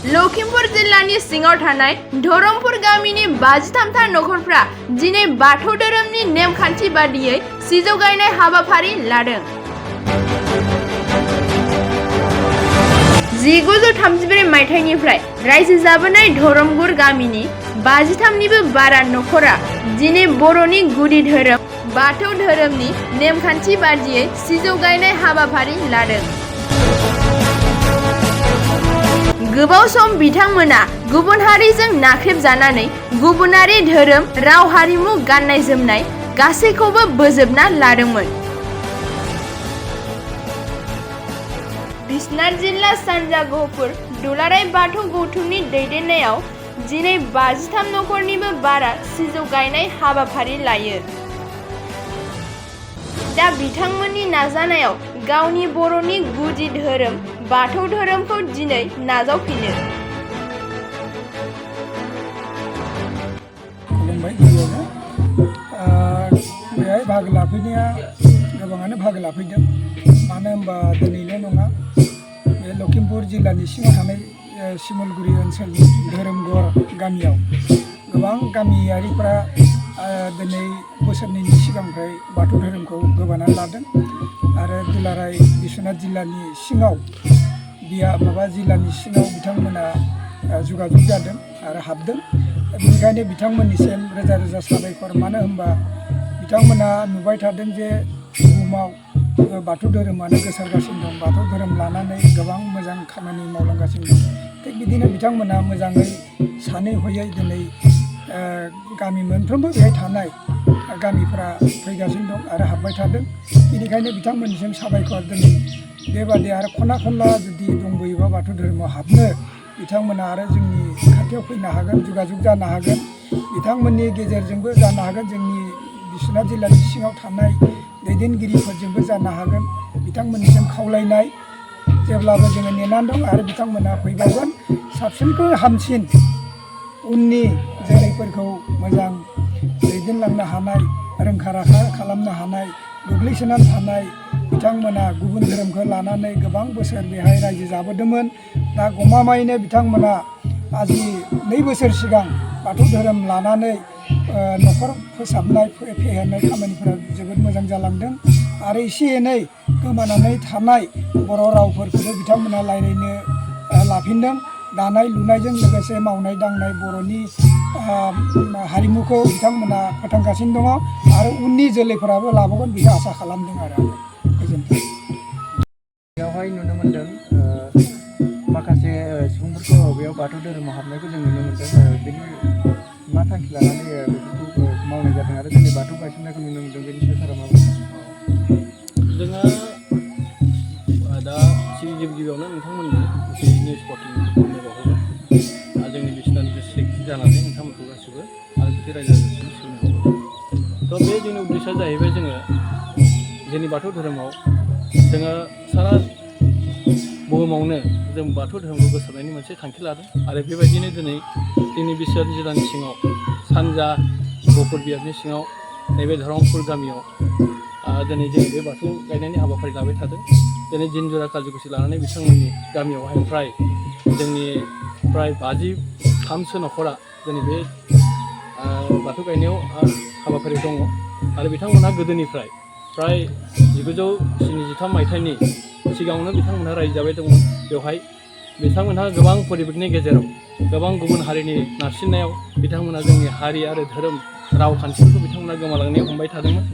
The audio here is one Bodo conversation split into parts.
लखिमपुर जिल्लानि सिङाव थानाय धरमपुर गामिनि 53था नखरफ्रा दिनै बाथौ धोरोमनि नेमखान्थि बादियै सिजौ गायनाय हाबाफारि लादों। 1934 मायथाइनिफ्राय रायजो जाबोनाय धरमपुर गामिनि 53निबो बारा नखरा दिनै बर'नि गुदि धोरोम बाथौ धोरोमनि नेमखान्थि बादियै सिजौ गायनाय हाबाफारि लादों। गोबाव सम बिथांमोना गुबुन हारिजों नाख्रेबजानानै गुबुनारि धोरोम राव हारिमु गाननाय जोमनाय गासैखौबो बोजबना लादोंमोन। बिसनाथ जिल्ला सानजा गहपुर दुलाराय बाथौ गौथुमनि दैदेननायाव दिनै 53 नखरनिबो बारा सिजौ गायनाय हाबाफारि लायो। दा बिथांमोननि नाजानायाव गावनि बर'नि गुदि धोरोम बाथौ धोरोमखौ दिनै नाजावफिनो। खुलुमबाय गिबियावनो बेहाय बाहागो लाफैनाया गोबाङानो बाहागो लाफैदों। मानो होनबा दिनैल' नङा, बे लखिमपुर जिल्लानि सिङाव थानाय शिमलगुरि ओनसोलनि धोरोमगर गामियाव गोबां गामियारिफ्रा दिनै बोसोरनैनि सिगांनिफ्राय बाथौ धोरोमखौ गोबानानै लादों आरो दुलाराय बिश्वनाथ जिल्लानि सिङाव जिल्लानि सिङाव बिथांमोना जगाजग जादों आरो हाबदों। बेनिखायनो बिथांमोननिसिम रोजा रोजा साबायखर। मानो होनबा बिथांमोना नुबाय थादों जे बुहुमाव बाथौ धोरोमानो गोसारगासिनो दं, बाथौ धोरोम लानानै गोबां मोजां खामानि मावलांगासिनो दं। थिग बिदिनो बिथांमोना मोजाङै सानै हयै दिनै गामि मोनफ्रोमबो बेहाय थानाय गामिफ्रा फैगासिनो दं आरो हाबबाय थादों। बेनिखायनो बिथांमोननिसिम साबायखर। दिनै बेबादि आरो खना खनला जुदि दंबोयोबा बाथौ धोरोमाव हाबनो बिथांमोना आरो जोंनि खाथियाव फैनो हागोन, जगाजग जानो हागोन। बिथांमोननि गेजेरजोंबो जानो हागोन, जोंनि बिश्वनाथ जिल्लानि सिङाव थानाय दैदेनगिरिफोरजोंबो जानो हागोन। बिथांमोननिसिम खावलायनाय जेब्लाबो जोङो नेनानै दं आरो बिथांमोना फैबावगोन। साबसिननिख्रुइ हामसिन उननि जोलैफोरखौ मोजां दैदेनलांनो हानाय, रोंखा राखा खालामनो हानाय, गोग्लैसोनानै थानाय बिथांमोना गुबुन धोरोमखौ लानानै गोबां बोसोर बेहाय रायजो जाबोदोंमोन। दा गमामायैनो बिथांमोना आजि 2 बोसोर सिगां बाथौ धोरोम लानानै न'खर फोसाबनाय फेहेरनाय खामानिफोरा जोबोद मोजां जालांदों आरो एसे एनै गोमानानै थानाय बर' रावफोरखौबो बिथांमोना रायज्लायनो लाफिनदों। दानाय लुनायजों लोगोसे मावनाय दांनाय बर'नि हारिमुखौ बिथांमोना फोथांगासिनो दङ आरो उननि जोलैफोराबो लाबावगोन बेखौ आसा खालामदों आरो गोजोन्थों। बेयावहाय नुनो मोन्दों माखासे सुबुंफोरखौ बेयाव बाथौ धोरोमाव हाबनायखौ जों नुनो मोन्दों। बेनि मा थांखि लानानै बेफोरखौ मावनाय जादों आरो दिनै बाथौ गायसननायखौ नुनो मोन्दों, बेनि सायाव सारा मा बुङो? जोंहा दा गिबियावनो नोंथांमोननो निउस पर्टेलनि बावहरबाय जोंनि बिश्वनाथ डिस्ट्रिक्ट जानानै नोंथांमोनखौ गासिबो आरो बिदि रायजो राजासिम सिबिनांगौ। थ' बे जोंनि उद्देश्यआ जाहैबाय जोङो जोंनि बाथौ धोरोमाव जोङो सारा बुहुमावनो जों बाथौ धोरोमखौ गोसारनायनि मोनसे थांखि लादों आरो बेबायदिनो दिनै जोंनि बिश्वनाथ जिल्लानि सिङाव सानजा गहपुर बियाबनि सिङाव नैबे धरमपुर गामियाव दिनै जों बे बाथौ गायनायनि हाबाफारि लाबाय थादों। दिनै दिनजरा काजिकुसि लानानै बिथांमोननि गामियावहाय फ्राय 53सो नखरा दिनै बे बाथौ गायनायाव हाबाफारि दङ आरो बिथांमोनहा गोदोनिफ्राय फ्राय 1973 मायथाइनि सिगाङावनो बिथांमोनहा रायजो जाबाय दंमोन। बेवहाय बिथांमोनहा गोबां परिबेकनि गेजेराव गोबां गुबुन हारिनि नारसिननायाव बिथांमोनहा जोंनि हारि आरो धोरोम रावखान्थिफोरखौ बिथांमोनहा गोमालांनो हमबाय थादोंमोन।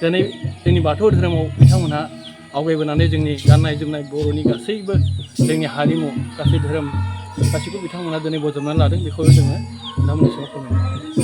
दिनै जोंनि बाथौ धोरोमाव बिथांमोनहा आवगायबोनानै जोंनि गाननाय जोमनाय बर'नि गासैबो जोंनि हारिमु गासै धोरोम गासैखौ बिथांमोनहा दिनै बजबनानै लादों। बेखौ जोङो नोंथांमोननि सिगाङाव फोरमायनो